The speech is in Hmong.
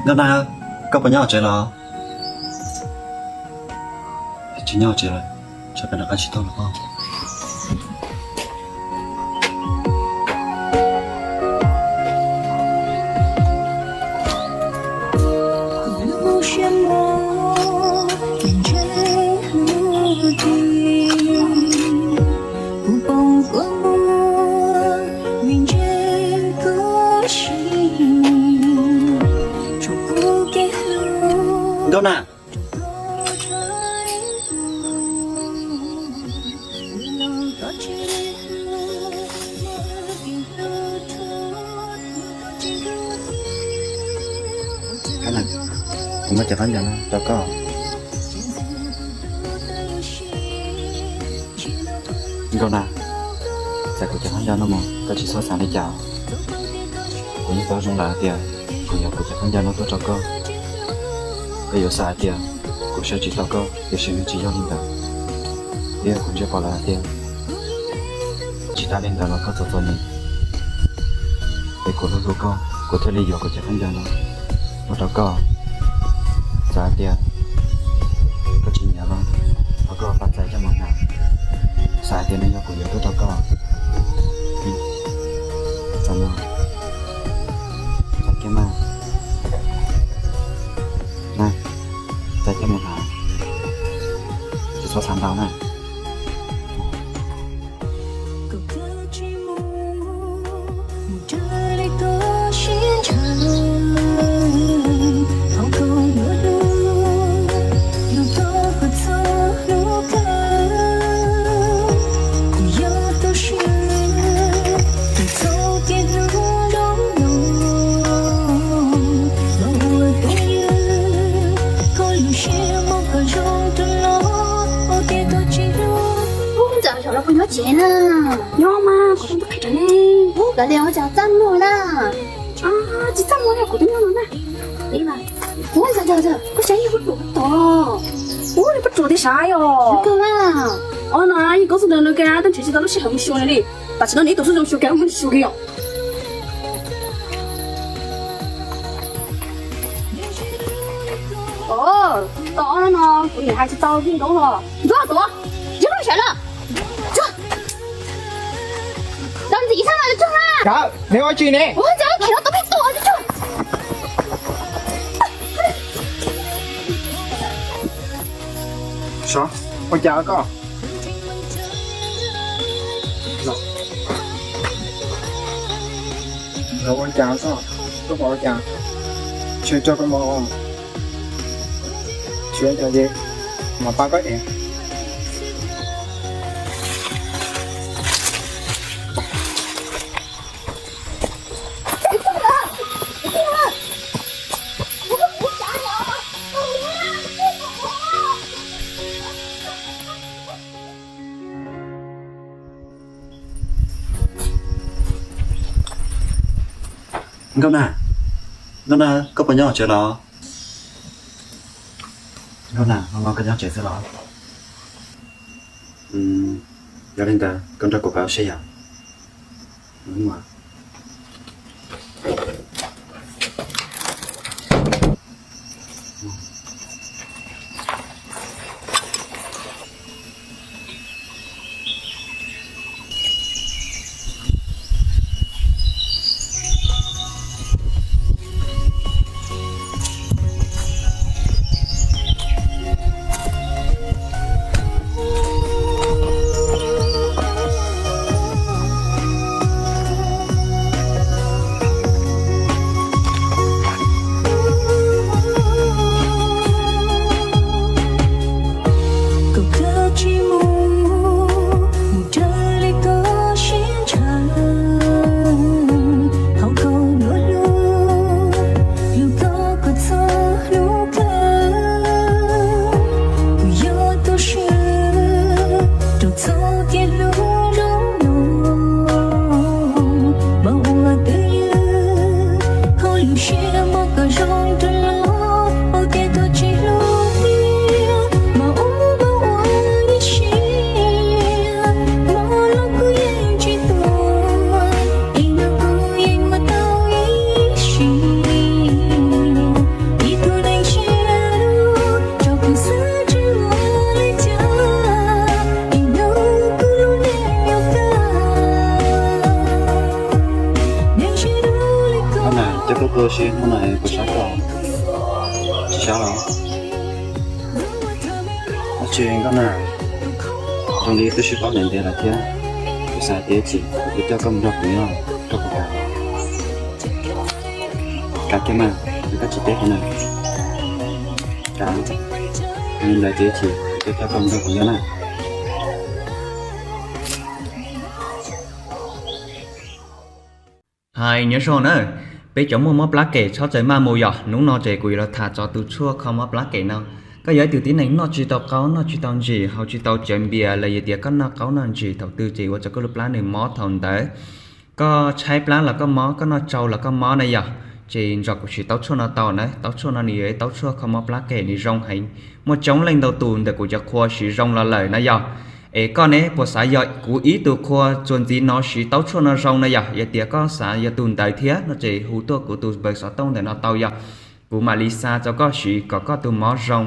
Nkauj Nag, koj puas nyob tsev los? Tsis nyob tsev lawm, tsam peb rov qab tsis tau los. Nkauj Nag, kuv muab cov khaub ncaws no rau koj. Nkauj Nag, txais kuv cov khaub ncaws no mus, koj tsis txhob xav li cas. Kuv yeej paub zoo lawm hais tias kuv yuav kuv cov khaub ncaws no tuaj rau koj. Koj yuav xav hais tias kuv saib tsis taus koj, tiam sis nws tsis yog li ntawd. Thiab kuv ntsia pom lawm hais tias tsis tas li ntawd los koj txom txom nyem, es kuv hlub hlub koj, kuv thiaj li yuav kuv cov khaub ncaws no tuaj rau koj. Txawm hais tias koj tsis nyiam los thov koj pab txais coj mus hnav, xav hais tias nws yog kuv yuav tuaj rau koj. Txais mas, txais kiag mas. Na, txais coj mus hnav, tsis txhob xav ntau na. Ub, ntxawm, zaum no puas nyob tsev na? Nyob mas, kuv tus qhia rau ne. Ub, kav liam, ua cas txaj muag na? Tsis txaj muag li, kuv twb nyob no na. Ub, ntxawm, ntxawm, koj saib, nws puab ruam tod. Ub, nws puab ruam tiag sav yom. Os, no yeej koob xub ntawd nws kiag, twb nrhiav tsis tau lub sij hawm mus xyuas nws li. Tam sim no nws ib tug xub zoo xyuas kiag, mus xyuas kiag yom. Os, tom no no kuv niam hais tsis tau yeej koob los. Ntuj, tuav, yog koj sawv los. Los ntxim ib sab los tsuag na. Neb ua tsi ne? Ua cas khiav los tau peb tuaj tsuag. Sov, ua cas koj? Los ua cas koj? Koj pom ua cas? Tsis tso koj mov, tsis ua cas ces mam pab koj ev. Nkauj Nag, Nkauj Nag, koj puas nyob tsev los? Nkauj Nag, no koj nyob tsev xwb los? Yog li ntawd koj nrog kuv pab ua si yom. Hnub no kuv sab koj, tsis sab los? Ab tsi nkauj na, zoo li twb sib paub ntev ntev lawm thiab. Kuv xav tias tsis, kuv coj koj mus nrog kuv nyob, koj puas kam? Kam thiab mas, koj tsis teb kuv na. Kam, li ntawd ces tsis, kuv coj koj mus nrog kuv nyob na. Hais nyob zoo na, peb cov muaj mob plab kem txhob txawm maj mus yog. Hnub no ces kuv yuav los tham txog tus tshuaj kho mob plab kem no. Koj yog ib tug tib neeg noj tsis tau qaub, noj tsis tau ntsim, haus tsis tau cov npias los yog tias koj noj qaub noj ntsim thaum twg ces ua rau koj lub plab nws mob thaum ntawd. Koj tshaib plab los koj mob, koj noj tsau los koj mob na yog, ces nrog kuv siv taub tshuaj no tau na. Taub tshuaj no nws yog ib taub tshuaj kho mob plab kem, nws zoo heev, muaj coob leej ntau tus ntawm kuv cov qhua siv zoo los lawm na yog. Es koj ne puas xav yog kuv ib tug qhua txuas ntxiv no siv taub tshuaj no zoo na yog? Yog tias koj xav yog tus ntawd thiab no ces hu tuaj kuv tus npawb xov tooj ntawm no tau yog, kuv mam li xa rau koj siv kom koj tus mob zoo.